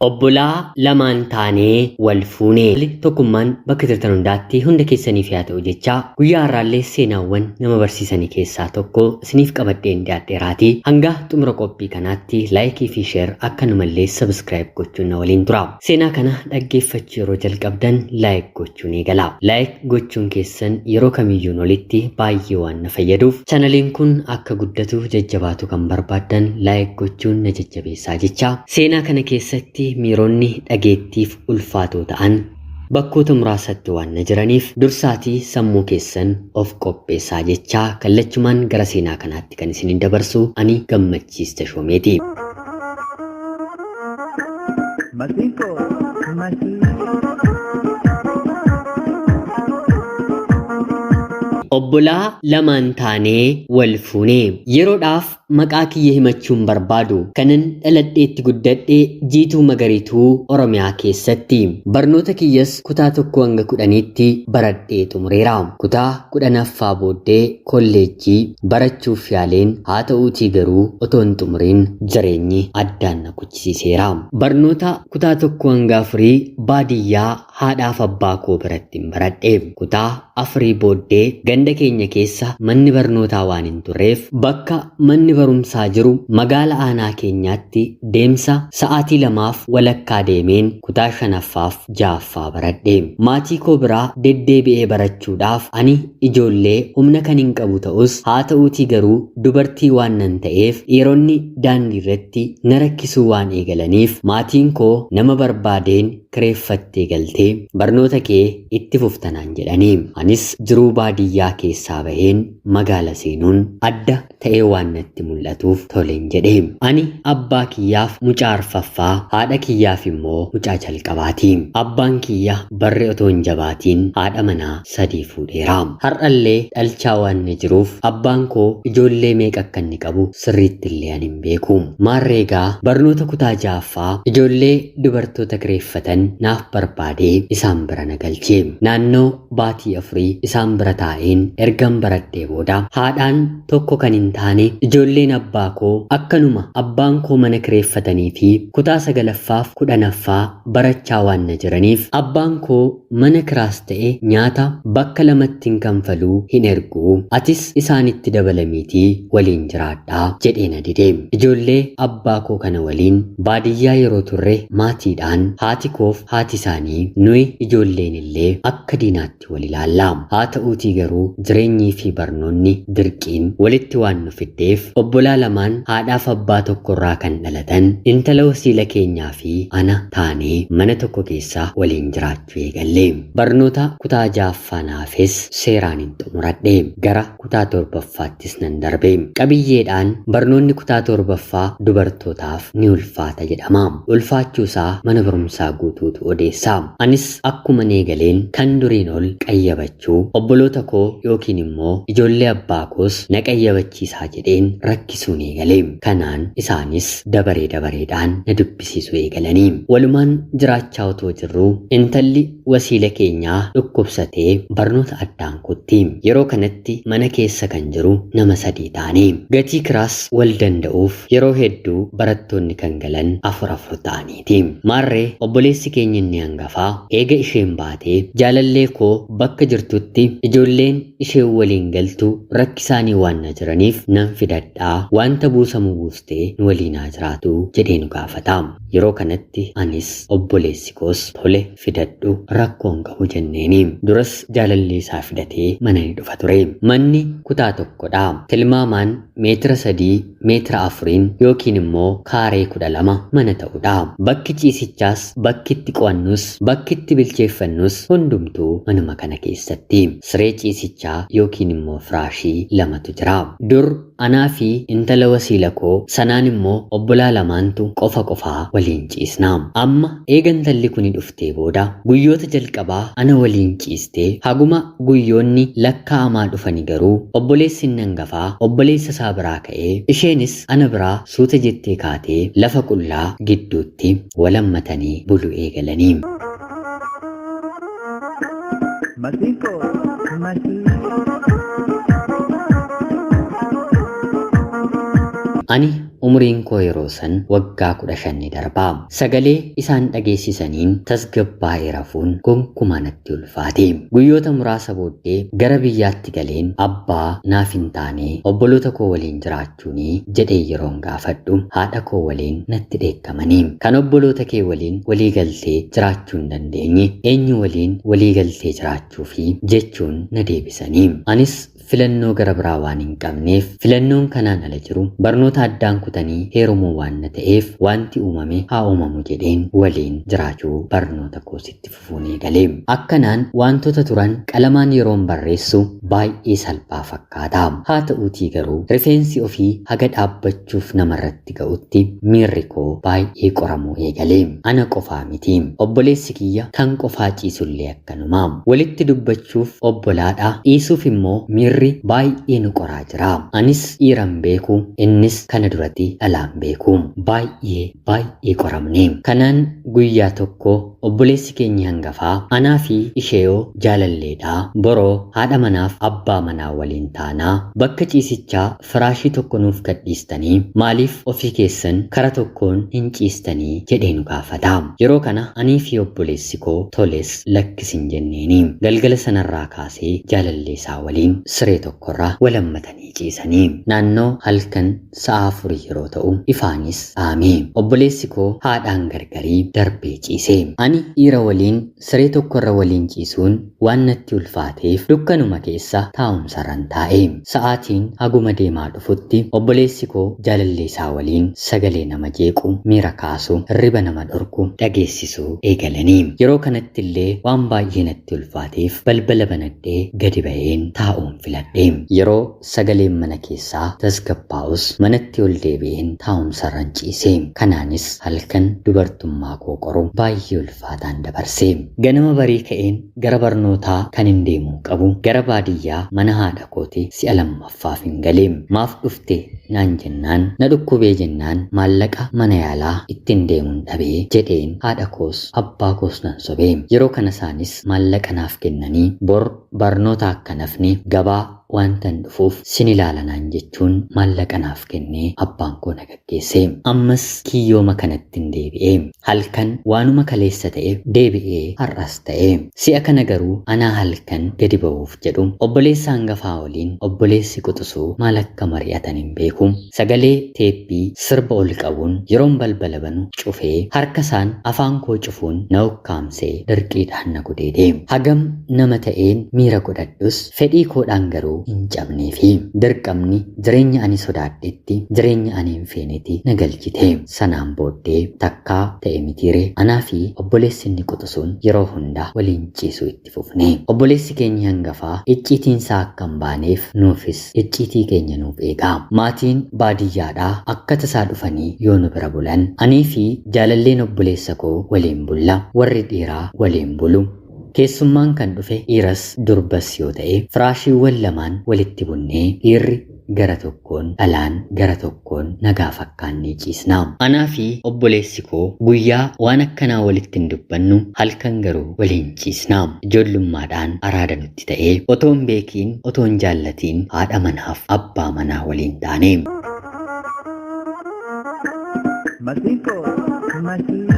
Obbolaa lamaan taanee wal fuunee tokkummaan bakka jirtan hundaatti hunda keessaniif haa ta'u jechaa guyyaa har'aallee seenaawwan nama barsiisanii keessaa tokko isiniif qabadheen dhiyaadheeraatii hanga xumura qophii kanaatti laayikii fi sheer akkanumallee sabskiraayib gochuun na waliin tura. Seenaa kana dhaggeeffachuu yeroo jalqabdan laayik gochuun eegala. Laayik gochuun keessan yeroo kamiyyuun olitti baay'ee waan na fayyaduuf chaanaliin kun akka guddatu jajjabaatu kan barbaaddan laayik gochuun na jajjabeessaa jecha seenaa kana keessatti miironni dhageettiif ulfaatoo ta'an bakkoota muraasatti waan na jiraniif dursaatii sammuu keessan of qopheessaa jechaa kallachumaan gara seenaa kanaatti kan isinin dabarsu ani Gammachiis Tashoomeeti. Masiinqoo masii. Obbolaa lamaan taanee wal fuune. Yeroodhaaf maqaa kiyya himachuu hin barbaadu. Kanan dhaladheetti guddadhe Jiituu Magariituu Oromiyaa keessatti. Barnoota kiyyas kutaa tokko hanga kudhaniitti baradhee xumureera. Kutaa kudhanaffaa booddee kolleejjii barachuuf yaaleen haa ta'uutii garuu otoo hin xumuriin jireenyi addaan na kuchisiiseera. Barnoota kutaa tokko hanga afurii baadiyyaa haadhaaf abbaa koo birattin baradhe. Kutaa afurii booddee ganda keenya keessa manni barnootaa waan hin turreef bakka manni barumsaa jiru magaala aanaa keenyaatti deemsa sa'aatii lamaaf walakkaa deemeen kutaa shanaffaaf ja'affaa baradhe. Maatii koo biraa deddeebi'ee barachuudhaaf ani ijoollee humna kan hin qabu ta'us haa ta'uutii garuu dubartii waan nan ta'eef dhiironni daandii irratti na rakkisuu waan eegalaniif maatiin koo nama barbaadeen kireeffattee galtee barnoota kee itti fufta naan jedhani. Anis jiruu baadiyyaa keessaa baheen magaala seenuun adda ta'ee waan natti mul'atuuf toleen jedhe. Ani abbaa kiyyaaf mucaa arfaffaa, haadha kiyyaaf immoo mucaa jalqabaati. Abbaan kiyya barri otoo hin jabaatiin haadha manaa sadii fuudheera. Har'allee dhalchaa waan na jiruuf abbaan koo ijoollee meeqa akka inni qabu sirriitti illee ani hin beeku. Maarree egaa barnoota kutaa ja'affaa ijoollee dubartoota kireeffatan naaf barbaadee isaan bira na galche. Naannoo baatii afurii isaan bira taa'een ergan baradhee booda haadhaan tokko kan hin taane ijoolleen abbaa koo akkanuma abbaan koo mana kireeffatanii fi kutaa sagalaffaaf kudhanaffaa barachaa waan na jiraniif abbaan koo mana kiraas ta'e nyaata bakka lamatti hin kanfaluu hin ergu atis isaanitti dabalamiitii waliin jiraadhaa jedhee na dide. Ijoollee abbaa koo kana waliin baadiyyaa yeroo turre maatiidhaan haati koof haati isaanii nuyi ijoolleen illee akka diinaatti wal ilaalla. Haa ta'uutii garuu jireenyii fi barnoonni dirqiin walitti waan nu fiddeef obbolaa lamaan haadhaaf abbaa tokkorraa kan dhalatan intala wasiila keenyaa fi ana taanee mana tokko keessa waliin jiraachuu eegalle. Barnoota kutaa ja'affaa naafes seeraan hin xumuradhe. Gara kutaa torbaffaattis nan darbe. Qabiyyeedhaan barnoonni kutaa torbaffaa dubartootaaf ni ulfaata jedhama. Ulfaachuusaa mana barumsaa guutuutu odeessa. Anis akkuman eegaleen kan duriin ol qayyabachuu obboloota koo yookiin immoo ijoollee abbaa koos na qayyabachiisaa jedheen rakkisuun eegale. Kanaan isaanis dabaree dabareedhaan na dubbisiisuu eegalanii. Walumaan jiraachaa otoo jirruu intalli wasiila keenyaa dhukkubsatee barnoota addaan kutti. Yeroo kanatti mana keessa kan jiru nama sadii taane. Gatii kiraas wal danda'uuf yeroo hedduu barattoonni kan galan afur afur ta'aniiti. Maarree obboleessi keenya inni hangafaa eega isheen baatee jaalallee koo bakka jirtutti ijoolleen isheen waliin galtu rakkisaanii waan na jiraniif nan fidadhaa wanta buusamu buustee nu waliin haa jiraatu jedhee nu gaafata. Yeroo kanatti anis obboleessi koos tole fidadhu rakkoo hin qabu jenneeni. Duras jaalallee isaa fidatee mana ni dhufa ture. Manni kutaa tokkodha. Tilmaamaan meetira sadii meetira afuriin yookiin immoo kaaree 12 mana ta'udha. Bakki ciisichaas, bakki itti qo'annus, bakki itti bilcheeffannus hundumtuu manuma kana keessatti. Siree ciisichaa yookiin immoo firaashii lamatu jira. Dur anaa fi intala wasiila koo sanaan immoo obbolaa lamaantu qofa qofaa waliin ciisna. Amma eega intalli kuni dhuftee booda guyyoota jalqabaa ana waliin ciistee haguma guyyoonni lakkaa'amaa dhufani garuu obboleessi inni hangafaa obboleessa isaa biraa ka'ee isheenis ana biraa suuta jettee kaatee lafa qullaa gidduutti wal hammatanii bulu eegalani. Masiinqoo masii. Ani Umuriin koo yeroo san waggaa 15 ni darba. Sagalee isaan dhageessisaniin tasgabbaa'ee rafuun gonkumaa natti ulfaate. Guyyoota muraasa booddee gara biyyaatti galeen abbaa naaf hin taane obboloota koo waliin jiraachuunii jedhee yeroon gaafadhu haadha koo waliin natti dheekkamanii. Kan obboloota kee waliin walii galtee jiraachuu hin dandeenye eenyu waliin walii galtee jiraachuu fi jechuun na deebisanii. Anis filannoo gara biraa waan hin qabneef filannoon kanaan ala jiru barnoota addaan kutanii heerumuu waan na ta'eef wanti uumame haa uumamu jedheen waliin jiraachuu barnoota koositti fufuun eegale. Akkanaan wantoota turan qalamaan yeroon barreessu baay'ee salphaa fakkaata. Haa ta'uutii garuu rifeensi ofii haga dhaabbachuuf namarratti ga'utti miirri koo baay'ee qoramuu eegale. Ana qofaa miti. Obboleessi kiyya kan qofaa ciisullee akkanuma. Walitti dubbachuuf obbolaadha. Dhiisuuf immoo miirri baay'ee nu qoraa jira. Anis dhiiran beeku, innis kana duratti dhalaan beeku. Baay'ee baay'ee qoramne. Kanaan guyyaa tokko obboleessi keenya hangafaa anaa fi isheeyoo jaalalleedha. Boroo haadha manaaf abbaa manaa waliin taanaa bakka ciisichaa firaashii tokko nuuf gadhiistanii maaliif ofii keessan kara tokkoon hin ciistanii jedhee nu gaafata. Yeroo kana anii fi obboleessi koo toles lakkisin jenneeni. Galgala sanarraa kaasee jaalallee isaa waliin siree tokkorra walammatanii ciisanii. Naannoo halkan sa'a 4 yeroo ta'u ifaanis dhaame. Obboleessi koo haadhaan gargarii darbee ciise. Ani dhiira waliin siree tokkorra waliin ciisuun waan natti ulfaateef dukkanuma keessa taa'umsarran taa'e. Sa'aatiin haguma deemaa dhufutti obboleessi koo jaalallee isaa waliin sagalee nama jeequ, miira kaasu, hirriba nama dhorku dhageessisuu eegalanii. Yeroo kanatti illee waan baay'ee natti ulfaateef balbala banadhee gadi ba'een taa'uun filadhe. Yeroo sagaleen mana keessaa tasgabbaa'us manatti ol deebi'een taa'umsarran ciise. Kanaanis halkan dubartummaa koo qoru baay'ee ulfaataan dabarse. Ganama barii ka'een gara barnootaa kan hin deemuu qabu gara baadiyyaa mana haadha kooti si'a lammaffaaf hin gale. Maaf dhufte naan jennaan na dhukkubee jennaan maallaqa mana yaalaa ittiin deemuun dhabee jedheen haadha koos abbaa koos nan sobe. Yeroo kana isaanis maallaqa naaf kennanii bor barnoota akka nafni gabaa wantan dhufuuf sin ilaalanaan jechuun maallaqa naaf kennee abbaan koo na gaggeesse. Ammas kiyyooma kanatti hin deebi'e. Halkan waanuma kaleessa ta'e deebi'ee har'as ta'e. Si'a kana garuu anaa halkan gadi ba'uuf jedhu obboleessa hangafaa waliin obboleessi quxisuu maal akka mari'atan hin beeku. Sagalee teeppii sirba ol qabuun yeroon balbala banu cufee harka isaan afaan koo cufuun na ukkaamsee dirqiidhaan na gudeede. Hagam nama ta'een miira godhadhus fedhii koodhaan garuu hin cabneefi dirqamni jireenya ani sodaadhetti jireenya ani hin feenetti na galchite. Sanaan booddee takkaa ta'e mitiire anaa fi obboleessi inni quxisuun yeroo hunda waliin ciisuu itti fufne. Obboleessi keenya hangafaa icciitiin isaa akka hin baaneef nuufis icciitii keenya nuuf eega. Maatiin baadiyyaadhaa akka tasaa dhufanii yoo nu bira bulan anii fi jaalalleen obboleessa koo waliin bulla, warri dhiiraa waliin bulu. Keessummaan kan dhufe dhiiras durbas yoo ta'e firaashiiwwan lamaan walitti bunnee dhiirri gara tokkoon dhalaan gara tokkoon nagaa fakkaannee ciisna. Anaa fi obboleessi koo guyyaa waan akkanaa walitti hin dubbannu, halkan garuu waliin ciisna. Ijoollummaadhaan araada nutti ta'ee otoo hin beekiin otoo hin jaallatiin haadha manaaf abbaa manaa waliin taane. Masinko, masinko.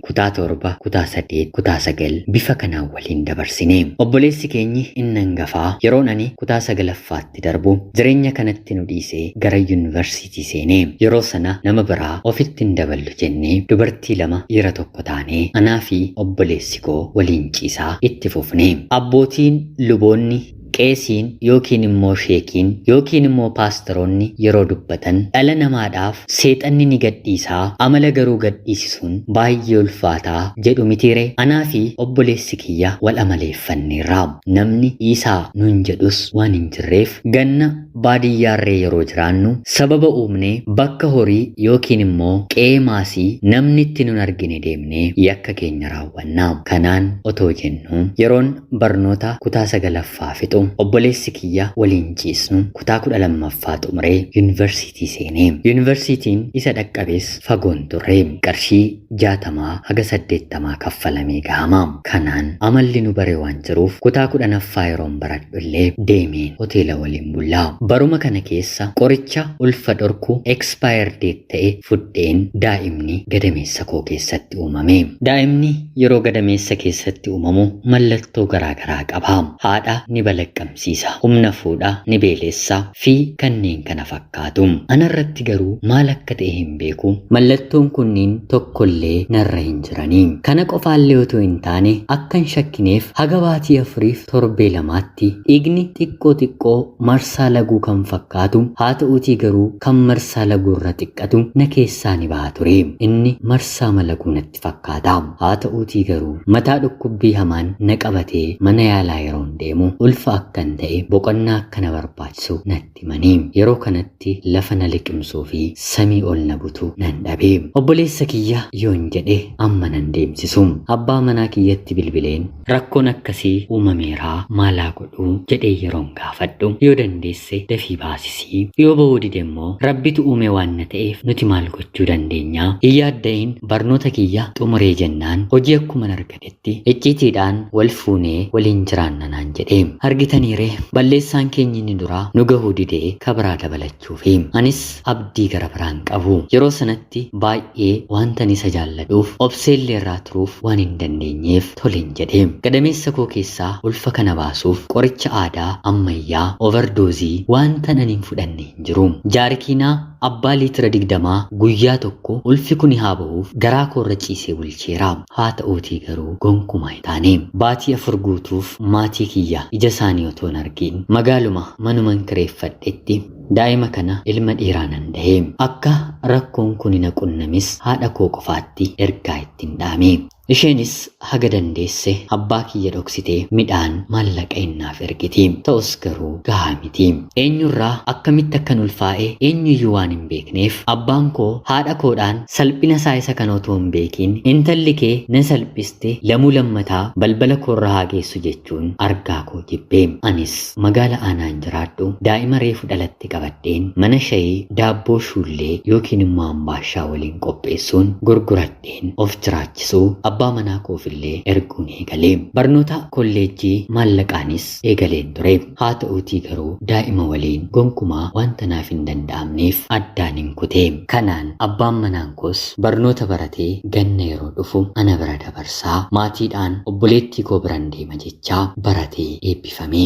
Kutaa 7, kutaa 8, kutaa 9 bifa kanaan waliin dabarsine. Obboleessi keenyi inni hangafaa yeroon ani kutaa 9ffaatti darbu jireenya kanatti nu dhiisee gara yuunivarsiitii seene. Yeroo sana nama biraa ofitti hin daballu jennee dubartii 2 dhiira 1 taanee anaa fi obboleessi koo waliin ciisaa itti fufne. Abbootiin, luboonni, qeesiin yookiin immoo sheekiin yookiin immoo paasteroonni yeroo dubbatan dhala namaadhaaf seexanni ni gadhiisaa amala garuu gadhiisisuun baay'ee ulfaataa jedhu mitiire. Anaa fi obboleessi kiyya wal amaleeffanneerra. Namni dhiisaa nuun jedhus waan hin jirreef ganna baadiyyaarree yeroo jiraannu sababa uumnee bakka horii yookiin immoo qe'ee maasii namni itti nun argine deemnee yakka keenya raawwanna. Kanaan otoo jennu yeroon barnoota kutaa 9ffaa fixu Obboleessi kiyya waliin ciisnu kutaa 12ffaa xumuree yuunivarsiitii seenee. Yuunivarsiitiin isa dhaqqabees fagoon turre. Qarshii 60 haga 80 kaffalamee gahama. Kanaan amalli nu bare waan jiruuf kutaa 10ffaa yeroon baradhu illee deemeen hoteela waliin bullaa. Baruma kana keessa qoricha ulfa dhorku expire date ta'e fudheen daa'imni gadameessa koo keessatti uumame. Daa'imni yeroo gadameessa keessatti uumamu mallattoo garaagaraa qaba. Haadha ni balaqqamsiisa, humna fuudha, ni beelessa fi kanneen kana fakkaatu. Anarratti garuu maal akka ta'e hin beeku. Mallattoon kunniin tokkollee narra hin jiranii. Kana qofaallee otoo hin taane akka hin shakkineef haga baatii 4f torbee 2tti dhiigni xiqqoo xiqqoo marsaa laguu kan fakkaatu haa ta'uutii garuu kan marsaa laguu irra xiqqatu na keessaa ni baha ture. Inni marsaa malaguu natti fakkaata. Haa ta'uutii garuu mataa dhukkubbii hamaan na qabatee mana yaalaa yeroon deemu ulfa akkan ta'e boqonnaa akka na barbaachisu natti himanii. Yeroo kanatti lafa na liqimsuu fi samii ol na butu nan dhabe. Obboleessa kiyya yoon jedhe amma nan deemsisu. Abbaa manaa kiyyatti bilbileen rakkoon akkasii uumameeraa maalaa godhuu jedhee yeroon gaafadhu yoo dandeesse dafii baasisii yoo ba'uu dide immoo rabbitu uume waan na ta'eef nuti maal gochuu dandeenya? Hin yaadda'iin barnoota kiyya xumuree jennaan hojii akkuman argatetti icciitiidhaan wal fuunee waliin jiraanna naan jedhe. Argitaniiree balleessaan keenya inni duraa nu gahuu didee kabiraa dabalachuufi. Anis abdii gara biraan qabu. Yeroo sanatti baay'ee wantan isa jaalladhuuf obseellee irraa turuuf waan hin dandeenyeef toleen jedhe. Gadameessa koo keessaa ulfa kana baasuuf qoricha aadaa ammayyaa overdoozii wantan ani hin fudhanne hin jiru. Jaarikiinaa abbaa liitira 20 guyyaa tokko ulfi kuni haa ba'uuf garaa koorra ciisee bulcheera. Haa ta'uutii garuu gonkumaa hin taane. Baatii 4 guutuuf maatii kiyya ija isaanii otoo hin argin magaaluma manuman kireeffadhetti daa'ima kana ilma dhiiraa nan dahe. Akka rakkoon kuni na qunnamis haadha koo qofaatti ergaa ittiin dhaame. Isheenis haga dandeesse abbaa kiyya dhoksitee midhaan maallaqa innaaf ergiti. Ta'us garuu gahaa miti. Eenyurraa akkamitti akkan ulfaa'e eenyuyyuu waan hin beekneef abbaan koo haadha koodhaan salphina isaa isa kana otoo hin beekin intalli kee na salphiste lamuu lammataa balbala koorra haa geessu jechuun argaa koo jibbe. Anis magaala aanaan jiraadhu daa'ima reefu dhalatte qabadheen mana shayii daabboo shuullee yookiin immoo ambaashaa waliin qopheessuun gurguradheen of jiraachisuu abbaa manaa koofillee erguun eegalee. Barnoota kolleejjii maallaqaanis eegaleen ture. Haa ta'uutii garuu daa'ima waliin gonkumaa wanta naaf hin danda'amneef addaan hin kute. Kanaan abbaan manaan koos barnoota baratee ganna yeroo dhufu ana bira dabarsaa maatiidhaan obboleettii koo biran deema jechaa baratee eebbifame.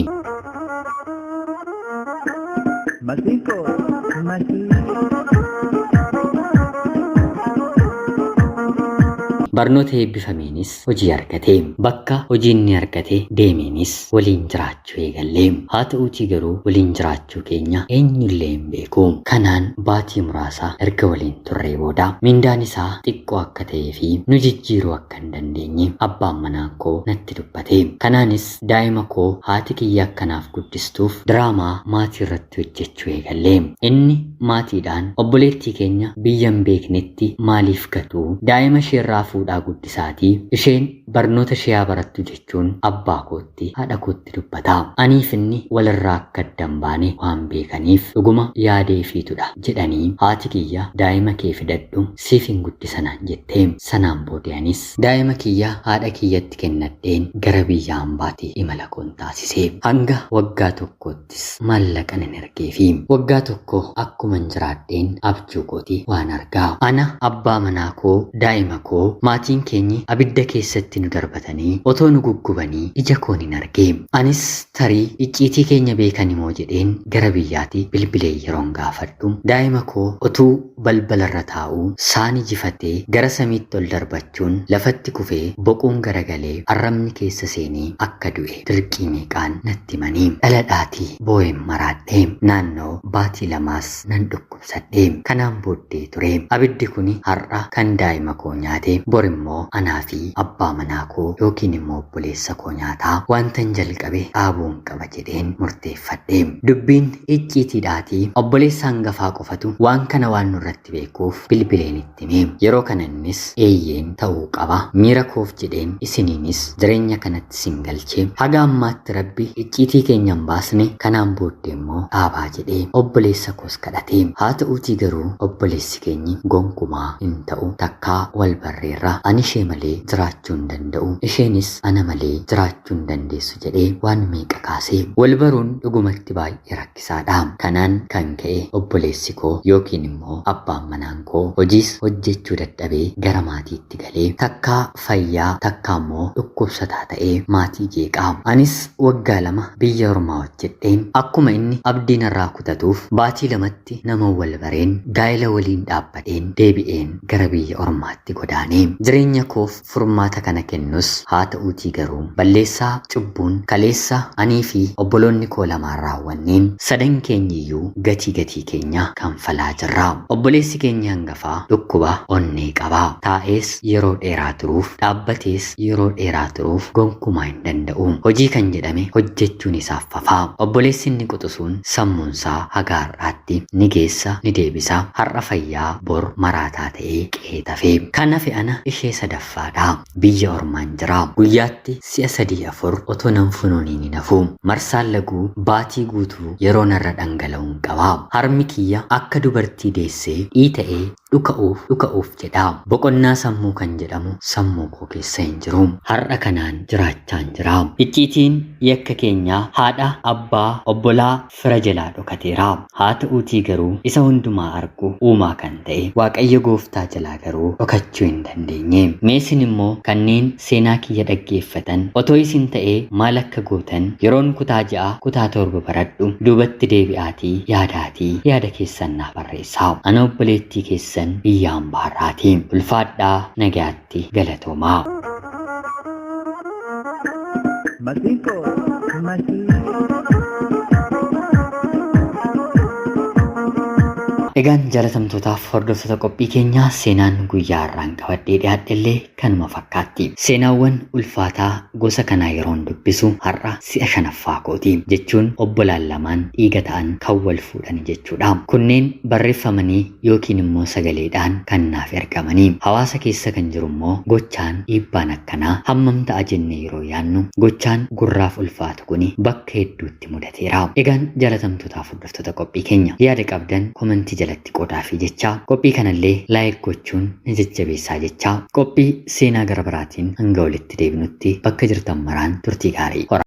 Masinko, masinko. Barnoota eebbifameenis hojii argate. Bakka hojii inni argate deemeenis waliin jiraachuu eegalle. Haa ta'uutii garuu waliin jiraachuu keenya eenyullee hin beeku. Kanaan baatii muraasa erga waliin turree booda mindaan isaa xiqqoo akka ta'ee fi nu jijjiiruu akka hin dandeenye abbaan manaa koo natti dubbate. Kanaanis daa'ima koo haati kiyya akkanaaf guddistuuf diraamaa maatii irratti hojjechuu eegalle. Inni maatiidhaan obboleettii keenya biyya hin beeknetti maaliif gatu? Daa'ima isheerraa fuudhaa guddisaatii isheen barnoota ishee haa barattu jechuun abbaa kootti haadha kootti dubbata. Aniif inni walirraa akka adda hin baane waan beekaniif dhuguma yaadeefiitudha jedhanii haati kiyya daa'ima kee fidadhu siif hin guddisanaan jette. Sanaan booda anis daa'ima kiyya haadha kiyyatti kennadheen gara biyya hambaatti imala koon taasise. Hanga waggaa tokkoottis maallaqa nan ergeefi. Waggaa tokko akkuman jiraadheen abjuu kooti waan argaa. Ana abbaa manaa koo daa'ima koo maatiin keenyi abidda keessatti nu darbatanii otoo nu guggubanii ija koon hin arge. Anis tarii icciitii keenya beekan moo jedheen gara biyyaatti bilbilee yeroon gaafadhu daa'ima koo otuu balbalarra taa'uu saani jifatee gara samiitti ol darbachuun lafatti kufee boquun garagalee arrabni keessa seenee akka du'e dirqii meeqaan natti himanii. Dhaladhaatii boo'een maraadhe. Naannoo baatii 2s nan dhukkubsadhe. Kanaan booddee ture. Abiddi kuni har'a kan daa'ima koo nyaate bor immoo anaa fi abbaa manaa koo yookiin immoo obboleessa koo nyaataa wantan jalqabe dhaabuun qaba jedheen murteeffadhe. Dubbiin icciitiidhaatii obboleessa hangafaa qofatu waan kana waan nurratti beekuuf bilbileen itti hime. Yeroo kana innis eeyyeen ta'uu qaba. Miira koof jedheen isiniinis jireenya kanatti sin galche. Haga ammaatti Rabbi icciitii keenya hin baasne, kanaan booddee immoo dhaabaa jedhee obboleessa koos kadhate. Haa ta'uutii garuu obboleessi keenyi gonkumaa hin ta'u, takkaa wal barreerra, ani ishee malee jiraachuu hin danda'u, isheenis ana malee jiraachuu hin dandeessu jedhee waan meeqa kaase. Wal baruun dhugumatti baay'ee rakkisaadha. Kanaan kan ka'e obboleessi koo yookiin immoo abbaan manaan koo hojiis hojjechuu dadhabee gara maatiitti galee takkaa fayyaa takkaa immoo dhukkubsataa ta'ee maatii jeeqaa. Anis waggaa 2 biyya ormaa hojjedheen akkuma inni abdii narraa kutatuuf baatii 2tti nama wal bareen gaa'ela waliin dhaabbadheen deebi'een gara biyya ormaatti godaane. Jireenya koof furmaata kana kennus haa ta'uutii garuu balleessaa cubbuun kaleessa anii fi obboloonni koo lamaan raawwanneen sadan keenyiyyuu gatii gatii keenya kanfalaa jirra. Obboleessi keenya hangafaa dhukkuba onnee qaba. Taa'ees yeroo dheeraa turuuf, dhaabbatees yeroo dheeraa turuuf gonkumaa hin danda'u. Hojii kan jedhame hojjechuun isaaf fafaa. Obboleessi inni quxusuun sammuunsaa haga har'aatti ni geessa ni deebisa. Har'a fayyaa bor maraataa ta'ee qe'ee tafe. Kan hafe ana ishee sadaffaadha. Biyya ormaan jira. Guyyaatti si'a 3 4 otoo nan funuuniin hin hafu. Marsaan laguu baatii guutuu yeroo narra dhangala'uun qaba. Harmi kiyya akka dubartii deessee dhiita'ee dhuka'uuf dhuka'uuf jedha. Boqonnaa sammuu kan jedhamu sammuu koo keessa hin jiru. Har'a kanaan jiraachaan jira. Icciitiin yakka keenyaa haadha, abbaa, obbolaa, fira jalaa dhokateera. Haa ta'uutii garuu isa hundumaa argu uumaa kan ta'e Waaqayyo gooftaa jalaa garuu dhokachuu hin dandeenye. Mee isin immoo kanneen seenaa kiyya dhaggeeffatan otoo isin ta'ee maal akka gootan yeroon kutaa 6 kutaa 7 baradhu duubatti deebi'aatii yaadaatii yaada keessan naaf barreessaa. Ana obboleettii keessan biyya hambaarraati. Ulfaadhaa, nagayaatti, galatoomaa. Masiinqoo masiinqoo. Egaan jaalatamtootaaf hordoftoota qophii keenyaa seenaan guyyaa har'aan qabadhee dhiyaadhe illee kanuma fakkaatti. Seenaawwan ulfaataa gosa kanaa yeroon dubbisu har'a si'a shanaffaa kooti, jechuun obbolaan lamaan dhiiga ta'an kan wal fuudhan jechuudha. Kunneen barreeffamanii yookiin immoo sagaleedhaan kan naaf ergamanii. Hawaasa keessa kan jiru immoo gochaan dhiibbaan akkanaa hammam ta'a jennee yeroo yaannu gochaan gurraaf ulfaatu kuni bakka hedduutti mudateera. Egaan jaalatamtootaaf hordoftoota qophii keenya yaada qabdan komentii jalatti qoodaafii jechaa, qophii kanallee like gochuun na jajjabeessaa jechaa, qophii seenaa gara biraatiin hanga walitti deebinutti bakka jirtan maraan turtii gaarii horaa.